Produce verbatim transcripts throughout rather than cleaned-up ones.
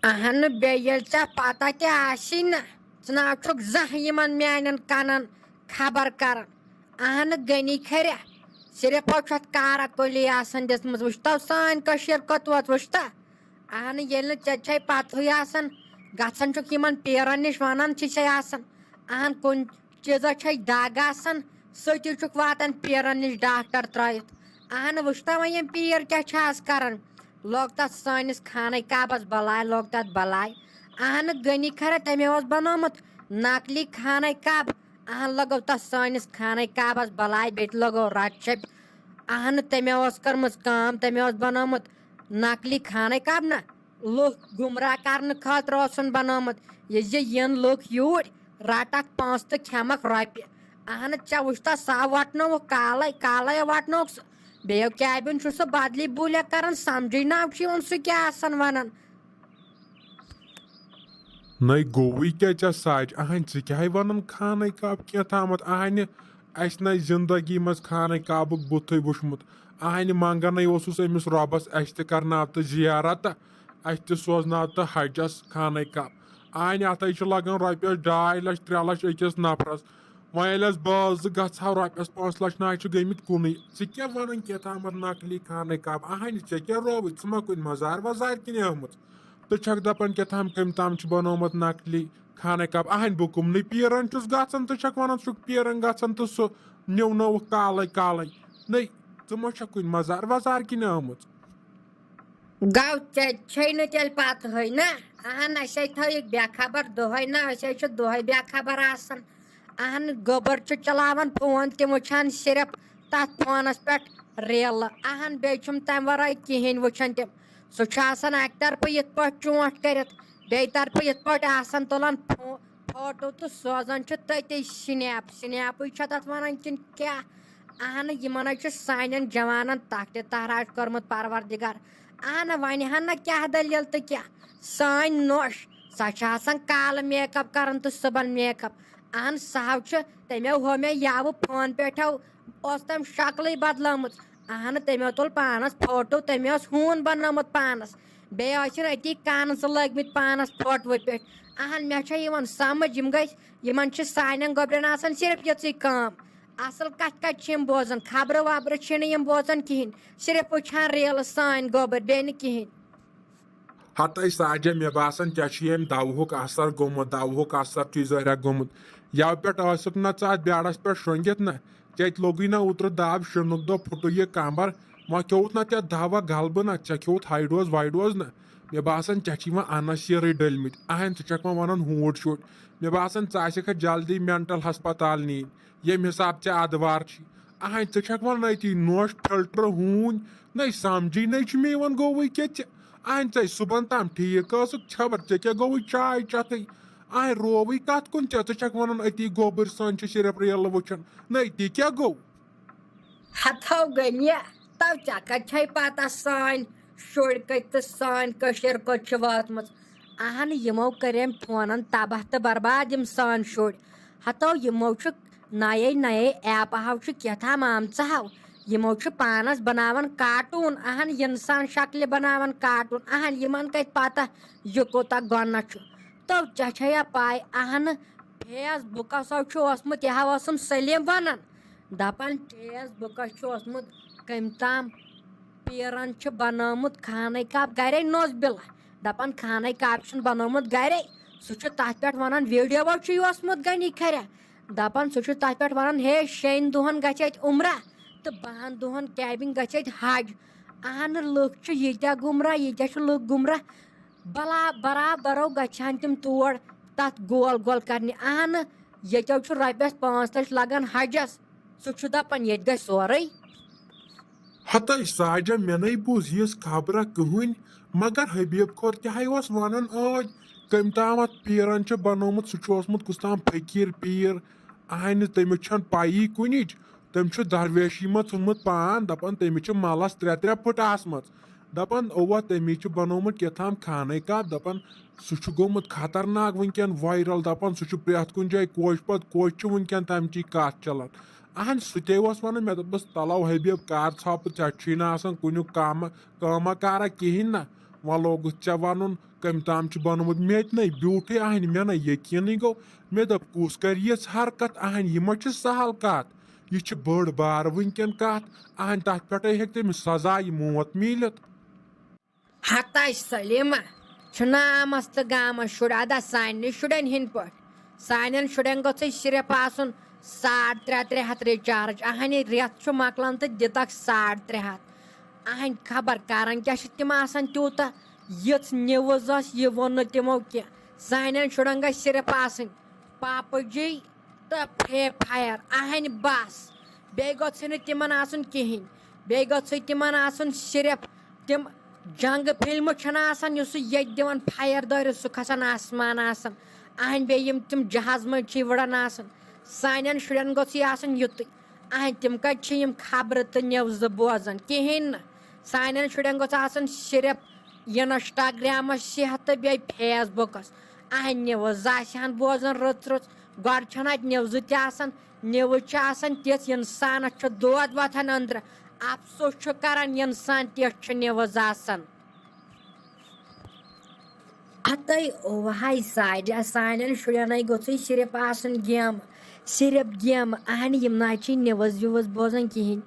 اہنہٕ، بیٚیہِ ییٚلہِ ژےٚ پتہ تہِ آسی نہ، ژٕ نہ چھُکھ زانٛہہ یِمن میانٮ۪ن کنن خبر کران۔ اہنہٕ، غنی کھریا، صرف چھُ اتھ کارا کُلی آسان دِژمٕژ، وٕچھتو سٲنۍ کٔشیٖر کوٚت وٲژ، وٕچھتہ؟ اہنہٕ، ییٚلہِ نہٕ ژےٚ چھے پتہٕے آسان، گژھان چھُکھ یِمن پیرن نِش، ونان چھِ چھے آسان، اہن کُنہِ چیٖزا چھے دگ آسان، سۭتی چھُکھ واتان پیرن نِش ڈاکٹر ترٲیِتھ۔ اہن، وٕچھتہ وۄنۍ یِم پیٖر کیٛاہ چھِ آز کران؟ لوٚگ تَتھ سٲنِس خانَے کعبَس بَلاے، لوٚگ تَتھ بَلاے۔ اہن، غنی کھرا تٔمۍ اوس بَنومُت نقلی خانَے کعبہٕ۔ اہن، لَگٲو تَتھ سٲنِس خانَے کعبَس بَلاے، بیٚیہِ لَگٲو رَٹہٕ چھٔپۍ۔ اہن، تٔمۍ اوس کٔرمٕژ کٲم، تٔمۍ اوس بَنومُت نقلی خانَے کعبہٕ نہ، لُکھ گُمراہ کرنہٕ خٲطرٕ اوسُن بنومُت، یہِ زِ یِن لُکھ یوٗرۍ، رٹکھ پونٛسہٕ تہٕ کھٮ۪مکھ رۄپیہِ۔ اہنہٕ، ژےٚ وٕچھتھا سا وٹنووُکھ کالے، کالے وٹنووُکھ سُہ۔ بیٚیو کیبن چھُ سُہ بدلی بوٗلیا کران، سمجھٕے نہ چھُ یِوان سُہ کیٛاہ آسان ونان۔ نَے گوٚوُے کیٛاہ ژےٚ ساج؟ اہنہِ، ژٕ کیٛاہ ونان خانَے کعب کینٛہہ تامَتھ؟ اہنہِ، اَسہِ نَے زندگی منٛز خانَے کعبُک بُتھُے وٕچھمُت۔ اہنہِ منٛگَنَے اوسُس أمِس رۄبَس، اَسہِ تہِ کَرناو تہٕ زیارت تہٕ اَسہِ تہِ سوزناو تہٕ حجَس خانَے کعب۔ اہنہِ، اَتھَے چھِ لَگان رۄپیَس ڈاے لَچھ، ترٛےٚ لَچھ أکِس نفرَس۔ وۄنۍ ییٚلہِ اَسہِ بٲژ زٕ گژھٕ ہاو، رۄپیَس پانٛژھ لَچھ نہ چھِ گٔمٕتۍ کُنُے۔ ژٕ کیٛاہ وَنان کینٛہہ تامَتھ نقلی خانَے کعب؟ اہنہِ، ژےٚ کیٛاہ رووُے؟ ژٕ ما کُنہِ مزار وزار کِنۍ آمٕژ؟ تہٕ چھَکھ دَپان کیٛاہ تام کٔمۍ تام چھُ بَنومُت نقلی خانَے کعب۔ اہنہِ، بہٕ کُمنٕے پیٖرَن چھُس گژھان، ژٕ چھَکھ وَنان ژٕ چھُکھ پیٖرَن گژھان تہٕ سُہ نیونٲوُکھ کالَے کالَے۔ نَے، ژٕ ما چھَکھ کُنہِ مزار وزار کِنۍ آمٕژ؟ گوٚو ژےٚ چھے نہٕ تیٚلہِ پَتہٕے نہ؟ اہن، أسۍ ہے تھٲیِکھ بے خبر دۄہَے نہ، أسۍ ہے چھِ دۄہَے بے خبر آسان۔ اہن، گوٚبُر چھُ چلاوان فون، تِم وٕچھان صرف تَتھ فونَس پٮ۪ٹھ ریلہٕ۔ اہن، بیٚیہِ چھُم تَمہِ وَرٲے کِہیٖنۍ وٕچھان تِم۔ سُہ چھُ آسان اَکہِ طرفہٕ یِتھ پٲٹھۍ چونٛٹھ کٔرِتھ، بیٚیہِ طرفہٕ یِتھ پٲٹھۍ آسان تُلان فو-، فوٹو تہٕ سوزان چھُ تٔتی سنیپ۔ سنیپٕے چھےٚ تَتھ وَنان کِنہٕ کیٛاہ؟ اہنہٕ، یِمن حظ چھُ سانٮ۪ن جوانن تخت تہراج کوٚرمُت پروردگار۔ اہنہٕ، وۄنۍ ہن نہ کیٛاہ دٔلیٖل تہٕ کیٛاہ۔ سٲنۍ نوٚش، سۄ چھِ آسان کالہٕ میک اپ کران تہٕ صُبحن میک اپ۔ اہن، سُہ ہاو چھُ، تٔمۍ ہو مےٚ یاوٕ فون پٮ۪ٹھ ہو اوس تٔمۍ شکلٕے بدلٲمٕژ۔ اہنہٕ، تٔمۍ ہو تُل پانس فوٹو، تٔمۍ اوس ہوٗن بنومُت پانس۔ بیٚیہِ ٲسِن أتی کانہٕ زٕ لٲگمٕتۍ پانس فوٹوٕ پٮ۪ٹھ۔ اہن، مےٚ چھےٚ یِوان سمجھ، یِم گٔے، یِمن چھِ سانٮ۪ن گۄبرٮ۪ن آسان صرف یِژٕے کٲم۔ اصل کتھ کتہِ چھِ یِم بوزان؟ خبرٕ وبرٕ چھِنہٕ یِم بوزان کِہینۍ، صرف وٕچھان ریلہٕ سٲنۍ گوٚبٕر، بیٚیہِ نہٕ کِہینۍ۔ ہتے ساجہ، مےٚ باسان ژےٚ چھُے أمۍ دوہُک اثر گوٚمُت، دوہُک اثر چھُے ظٲہرہ گوٚمُت۔ یَوٕ پٮ۪ٹھ ٲسٕکھ نہ ژٕ اتھ بیڈس پٮ۪ٹھ شۄنٛگِتھ نہ، ژےٚ تہِ لوٚگُے نہ اوترٕ دب، شِنُک دۄہ پھُٹُے یہِ کمبر، وۄنۍ کھیوٚوُتھ نہ ژےٚ دوا غلبہٕ نہ، ژےٚ کھیوٚوُتھ ہاے ڈوز واے ڈوز نہ۔ مےٚ باسان ژےٚ چھُے وۄنۍ انس یِرٕے ڈٔلمٕتۍ، اہن ژٕ چھکھ وۄنۍ ونان ہوٗٹ شوٗٹ۔ مےٚ باسان ژٕ آسکھ جلدی مینٹل ہسپتال نِنۍ۔ ییٚمہِ حساب ژےٚ ادوار چھی۔ اہنۍ، ژٕ چھکھ وۄنۍ أتی نوش فلٹر ہوٗنۍ، نَے سمجھٕے نَے چھُ مےٚ یِوان گوٚوُے کیٛاہ ژےٚ۔ اہنۍ، ژَے صُبحن تام ٹھیٖک ٲسٕکھ، خبر ژےٚ کیٛاہ گوٚوُے چاے چٮ۪تھٕے؟ اہنۍ، رووٕے کتھ کُن ژےٚ؟ ژٕ چھکھ ونان أتی گوٚبٕرۍ سٲنۍ چھِ صرف ریلہٕ وٕچھان، نَے تہِ کیٛاہ گوٚو؟ ہتھو گٔے مےٚ، تو ژےٚ کتہِ چھے پتہ سٲنۍ شُرۍ کتہِ تہٕ سٲنۍ کٔشیٖر کوٚت چھِ وٲژمٕژ؟ اہن، یِمو کٔرۍ أمۍ فونن تباہ تہٕ برباد یِم سٲنۍ شُرۍ۔ ہتو یِمو چھُ نَیے نَیے ایپہٕ ہاو چھُ کیٛاہ تام آمژٕ ہاو۔ یِمو چھُ پانس بناوان کارٹوٗن، اہن، انسان شکلہِ بناوان کارٹوٗن، اہن، یِمن کتہِ پتہ یہِ کوٗتاہ گۄناہ چھُ۔ تو ژےٚ چھے یا پاے، اہن، فیس بُکس ہاو چھُ اوسمُت، یہِ ہاو اوسُم سلیٖم ونان، دپان فیس بُکس چھُ اوسمُت کٔمۍ تام پیرن چھُ بنومُت خانہ کعب گرے نوز بِلا، دپان خانہ کعب چھُن بنومُت گرے، سُہ چھُ تتھ پٮ۪ٹھ ونان ویڈیو چھُ یہِ اوسمُت غنی کھریا، دپان سُہ چھُ تتھ پٮ۪ٹھ ونان ہے شیٚن دۄہن گژھِ اتہِ عمرہ تہٕ بہن دۄہن کیبن گژھِ اتہِ حج۔ اہن لُکھ چھِ ییٖتیٛاہ گمراہ، ییٖتیٛاہ چھِ لُکھ گمراہ، بلا برابرو گژھِ ہن تِم تور تتھ گول گول کرنہِ۔ اہن ییٚتیو چھُ رۄپیس پانٛژھ لچھ لگان حجس، سُہ چھُ دپان ییٚتہِ گژھِ سورُے۔ ہتے ساجہ، مےٚ نے بوٗز یِژھ خبرا کٕہٕنۍ، مگر حبیب کھوٚر تہِ ہے اوس ونان ٲدۍ، کٔمۍ تام اتھ پیرن چھُ بنومُت، سُہ چھُ اوسمُت کُس تام فقیٖر پیٖر، اہنہِ تٔمِس چھَنہٕ پَیی کُنِچ، تٔمۍ چھُ درویشی منٛز ژھُنمُت پان، دپان تٔمِس چھِ ملس ترٛےٚ ترٛےٚ پھٕٹ آسمژ، دپان اوا تٔمی چھُ بنومُت کیٛاہ تام خانَے کعب، دپان سُہ چھُ گوٚمُت خطرناک وٕنکیٚن وایرل، دپان سُہ چھُ پرٛٮ۪تھ کُنہِ جایہِ کوچہِ پتہٕ کوچہِ چھُ وٕنکیٚن تمچی کتھ چلان۔ اہن، سُہ تہِ اوس ونان، مےٚ دوٚپُس، تلو حبیب، کر ژھۄپہٕ، ژےٚ چھُے نہٕ آسان کُنیُک کامہ، کٲمہ کارا کِہینۍ نہ۔ وۄنۍ لوگُتھ ژےٚ وَنُن، کٔمۍ تام چھُ بنومُت مےٚ تہِ نَے، بیوٗٹھٕے اہنہِ مےٚ نَے یقیٖنٕے گوٚو۔ مےٚ دوٚپ، کُس کَرِ یِژھ حرکت؟ اہنہِ، یہِ ما چھِ سہل کَتھ؟ یہِ چھِ بٔڑ بار وٕنکٮ۪ن کَتھ۔ اہنہِ، تَتھ پٮ۪ٹھَے ہیٚکہِ تٔمِس سزا یہِ موت میٖلِتھ۔ ہتاش سلیمہ، چھُنہ آمس تہٕ گامس شُرۍ ادا سانہِ شُرٮ۪ن ہِنٛدۍ پٲٹھۍ؟ سانٮ۪ن شُرٮ۪ن گوٚژھُے صرف آسُن ساڑ ترٛےٚ ترٛےٚ ہتھ recharge۔ اہنہِ، رٮ۪تھ چھُ مۄکلان تہٕ دِتکھ ساڑ ترٛےٚ ہتھ۔ اہنہِ، خبر کران کیٛاہ چھِ تِم آسان تیوٗتاہ؟ یِژھ news ٲس، یہِ ووٚن نہٕ تِمو کینٛہہ۔ سانٮ۪ن شُرٮ۪ن گژھِ صرف آسٕنۍ پاپہٕ جی تہٕ Free Fire۔ اہنہِ، بس۔ بیٚیہِ گوٚژھُے نہٕ تِمن آسُن کِہیٖنۍ۔ بیٚیہِ گوٚژھُے تِمن آسُن صرف تِم جنگہٕ فِلمہٕ چھَنہٕ آسان، یُس سُہ ییٚتہِ دِوان fire دٲرِتھ، سُہ کھسان آسمان آسان۔ اہنہِ، بیٚیہِ یِم تِم جہاز منٛز چھِ وٕڑان آسان، سانٮ۪ن شُرٮ۪ن گوٚژھ یہِ آسُن یُتُے۔ اہنہِ، تِم کَتہِ چھِ یِم خبرٕ تہٕ newsٕ بوزان؟ کِہیٖنۍ نہٕ۔ سانٮ۪ن شُرٮ۪ن گوٚژھ آسُن صرف Instagramس صحت تہٕ بیٚیہِ Facebookس۔ اہنہِ، news آسہِ ہن بوزان رٕژ رٕژ۔ گۄڈٕ چھَنہٕ اَتہِ newsٕ تہِ آسان۔ News چھِ آسان تِژھ، اِنسانَس چھُ دود وۄتھان أنٛدرٕ۔ افسوس چھُ کران اِنسان، تِژھ چھِ news آسان۔ ہتَے اوہَے ساڑِ، سانٮ۪ن شُرٮ۪نَے گوٚژھُے صرف آسُن game، صرف game۔ اہنہِ، یِم نہ حظ چھِ news وِوٕز بوزان کِہیٖنۍ۔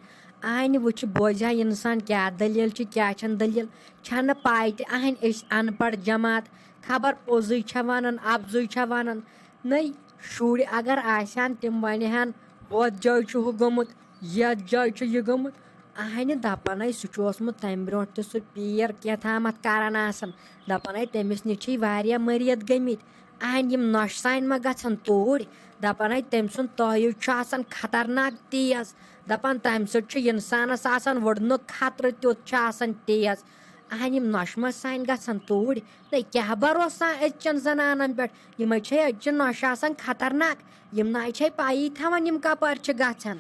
اہنہِ، وٕچھ، بوزِ ہا اِنسان کیٛاہ دٔلیٖل چھِ، کیٛاہ چھَنہٕ دٔلیٖل، چھَنہٕ پاے تہِ۔ اہنہِ، أسۍ اَن پَڑھ جماعت، خبر پوٚزُے چھا وَنان، اَپزُے چھا وَنان۔ نٔے شُرۍ اگر آسہِ ہن، تِم وَنہِ ہن، ہۄتھ جایہِ چھُ ہُہ گوٚمُت، یَتھ جایہِ چھُ یہِ گوٚمُت۔ اہنہِ، دَپان ہے، سُہ چھُ اوسمُت تَمہِ برونٛٹھ تہِ سُہ پیٖر کینٛہہ تامَتھ کران آسان۔ دَپان ہے، تٔمِس نِش چھِ واریاہ مٔریٖد گٔمٕتۍ۔ اہنہِ، یِم نۄشہِ سانہِ ما گژھن توٗرۍ؟ دَپان ہے، تٔمۍ سُنٛد تٲویٖز چھُ آسان خطرناک تیز۔ دَپان، تَمہِ سۭتۍ چھُ اِنسانَس آسان وُڑنُک خطرٕ، تیُتھ چھُ آسان تیز۔ اہنہِ، یِم نۄشہِ ما سانہِ گژھن توٗرۍ؟ نَے، کیٛاہ بروسہٕ أزچٮ۪ن زنانن پٮ۪ٹھ؟ یِمے چھے أزچہِ نۄشہِ آسان خطرناک۔ یِم نہ چھے پَیی تھاوان، یِم کپٲرۍ چھِ گژھان۔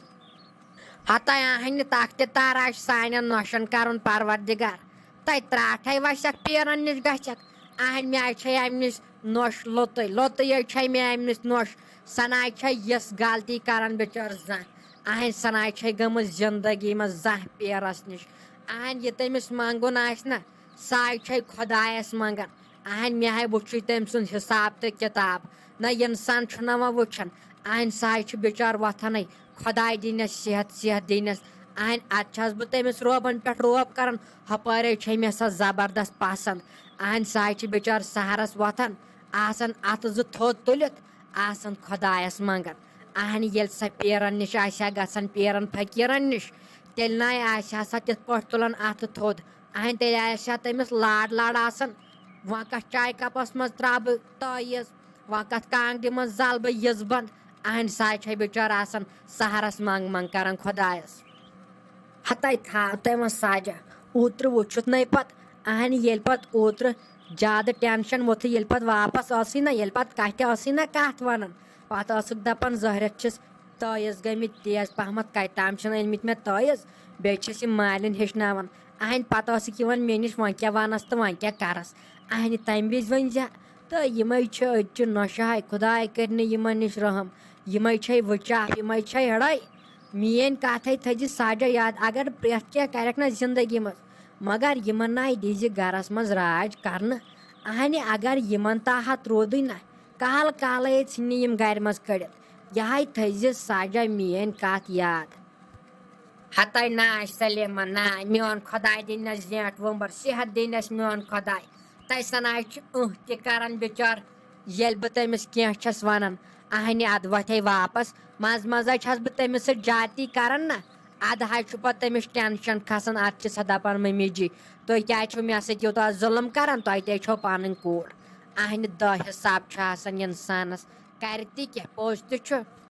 ہتاے اہنہِ، تخت تار آسہِ سانٮ۪ن نۄشن کرُن پروردگار۔ تَے ترٛاٹھے وسکھ پیرن نِش گژھکھ۔ اہنہِ، مےٚ چھے امہِ نِش نۄش لوٚتُے، لوٚتُے چھے مےٚ امہِ نِش نۄش۔ سناے چھے یِژھ غلطی کران بِچٲر زانٛہہ۔ اہنہِ، سناے چھے گٔمٕژ زندگی منٛز زانٛہہ پیرس نِش۔ اہنہِ، یہِ تٔمِس منٛگُن آسہِ نہ، ساے چھے خۄدایس منٛگان۔ اہنہِ، مےٚ ہے وُچھُے تٔمۍ سُنٛد حساب تہٕ کتاب۔ نہ، انسان چھُنہ وۄنۍ وٕچھان۔ اہنہِ، ساے چھُ بِچار وۄتھنٕے، خۄداے دِنس صحت، صحت دِنس۔ اہنہِ، ادٕ چھس بہٕ تٔمِس روبن پٮ۪ٹھ روب کران۔ ہۄپٲرے چھے مےٚ سۄ زبردست پسند۔ اہنہِ، ساے چھِ بِچار سحرس وۄتھان، آسان اتھٕ زٕ تھوٚد تُلِتھ، آسان خۄدایس منٛگان۔ اہنہِ، ییٚلہِ سۄ پیرن نِش آسہِ ہا گژھان، پیرن فقیرن نِش، تیٚلہِ نَے آسہِ ہا سۄ تِتھ پٲٹھۍ تُلان اتھٕ تھوٚد۔ اہنہِ، تیٚلہِ آسہِ ہا تٔمِس لاڈ لاڈ آسان۔ وۄنۍ کتھ چایہِ کپس منٛز ترٛاوٕ بہٕ تٲویٖز، وۄنۍ کتھ کانٛگرِ منٛز زالہٕ بہٕ یِژھ بنٛد۔ اہنہِ، ساے چھے بِچٲر آسان سحرس منٛگ منٛگ کران خۄدایس۔ ہتَے تھاو تٔمۍ وۄنۍ سجہ۔ اوترٕ وُچھُتھ نے پتہٕ، اہنہِ، ییٚلہِ پتہٕ اوترٕ زیادٕ ٹینشن ووٚتھُے، ییٚلہِ پتہٕ واپس ٲسٕے نہ، ییٚلہِ پتہٕ کتھِ ٲسٕے نہ کتھ ونان، پتہٕ ٲسٕکھ دپان، زہرٮ۪تھ چھِس تٲویٖز گٔمٕتۍ تیز پہمتھ، کتہِ تام چھِنہٕ أنۍ مٕتۍ مےٚ تٲویٖز، بیٚیہِ چھِس یِم مالِنۍ ہیٚچھناوان۔ اہنہِ، پتہٕ ٲسٕکھ یِوان مےٚ نِش، وۄنۍ کیٛاہ ونس تہٕ وۄنۍ کیٛاہ کرس؟ اہنہِ، تمہِ وِزِ ؤنۍ زِ، تہٕ یِمے چھِ أزچہِ نۄشہِ ہاے، خۄداے کٔرِنہٕ یِمن نِش رحم۔ یِمے چھے وٕچاپھ، یِمے چھے ہڑے۔ میٲنۍ کتھے تھٲیزِ سجہ یاد، اگر پرٛٮ۪تھ کینٛہہ کرکھ نہ زندگی منٛز، مگر یِمن ناے دیزِ گرس منٛز راج کرنہٕ۔ اہنہِ، اگر یِمن تاحت روٗدٕے نہ، کالہٕ کالے ژھٕنہِ یِم گرِ منٛز کٔڑِتھ۔ یہے تھٲیزِ سجہ میٲنۍ کتھ یاد۔ ہتاے ناے سلیمہ ناے، میون خۄداے دِنس زینٹھ وُمبر، صحت دِنس میون خۄداے۔ تَے سناے چھُ اۭں تہِ کران بِچار، ییٚلہِ بہٕ تٔمِس کینٛہہ چھَس وَنان۔ اہنہِ، اَدٕ وۄتھے واپس، منٛزٕ منٛزَے چھَس بہٕ تٔمِس سۭتۍ زیادتی کران نہ، اَدٕ حظ چھُ پَتہٕ تٔمِس ٹینشن کھسان، اَدٕ چھِ سۄ دَپان، مٔمی جی، تُہۍ کیٛازِ چھِو مےٚ سۭتۍ یوٗتاہ ظُلُم کران؟ تۄہہِ تے چھو پَنٕنۍ کوٗر۔ اہنہِ، دَہ حِساب چھُ آسان اِنسانَس، کرِ تہِ کیٛاہ؟ پوٚز تہِ چھُ۔